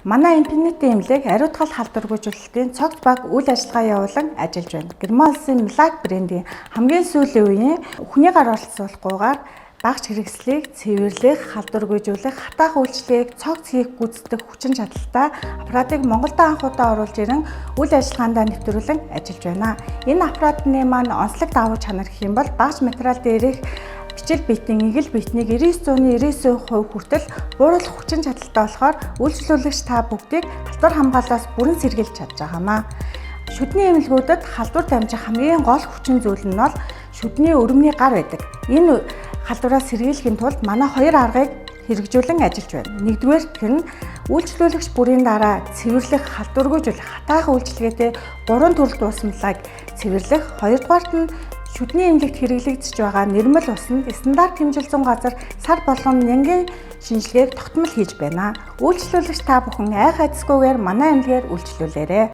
Манай Infinity эмнэлэг ариутгал халдваргүйжүүлэлтийн цогц баг үйл ажиллагаа явуулан ажиллаж байна. Герман улсын Melag брендийн хамгийн сүүлийн үеийн хүний гар оролцуулахгүйгээр багч хэрэгслийг цэвэрлэх, халдваргүйжүүлэх, хатаах үйлчилгээг цогц хийх гүйцэтгэх хүчин чадалтай аппаратыг Монголд анх удаа оруулж ирэн үйл ажиллагаандаа нэвтрүүлэн ажиллаж байна. Энэ аппаратны маань онцлог давуу чанар гэх юм бол багч материал дээрх бичил биетийн эгэл биетнийг 99.99% хүртэл бууруулах хүчин чадалтай болохоор үйлчлүүлэгч та бүгдийг халдвар хамгаалаас бүрэн сэргийлж чадж байгаамаа. Шүдний эмнэлгүүдэд халдвар дамжих хамгийн гол хүчин зүйл нь бол шүдний өрөмний гар байдаг. Энэ халдвараас сэргийлэхийн тулд манай хоёр аргыг хэрэгжүүлэн ажиллаж байна. Нэгдүгээрт нь үйлчлүүлэгч бүрийн дараа цэвэрлэх, халдваргүйжүүлэх, хатаах үйлчилгээтэй гурван төрөл дуусамлааг цэвэрлэх, хоёрдугаарт нь шүдний эмнэлэгт хэрэглэгдэж байгаа нэрмэл усанд стандарт хэмжил зүүн газар сар болгон нянгийн шинжилгээг тогтмол хийж байна. Үйлчлүүлэгч та бүхэн айх айдасгүйгээр манай эмнэлгээр үйлчлүүлээрэй.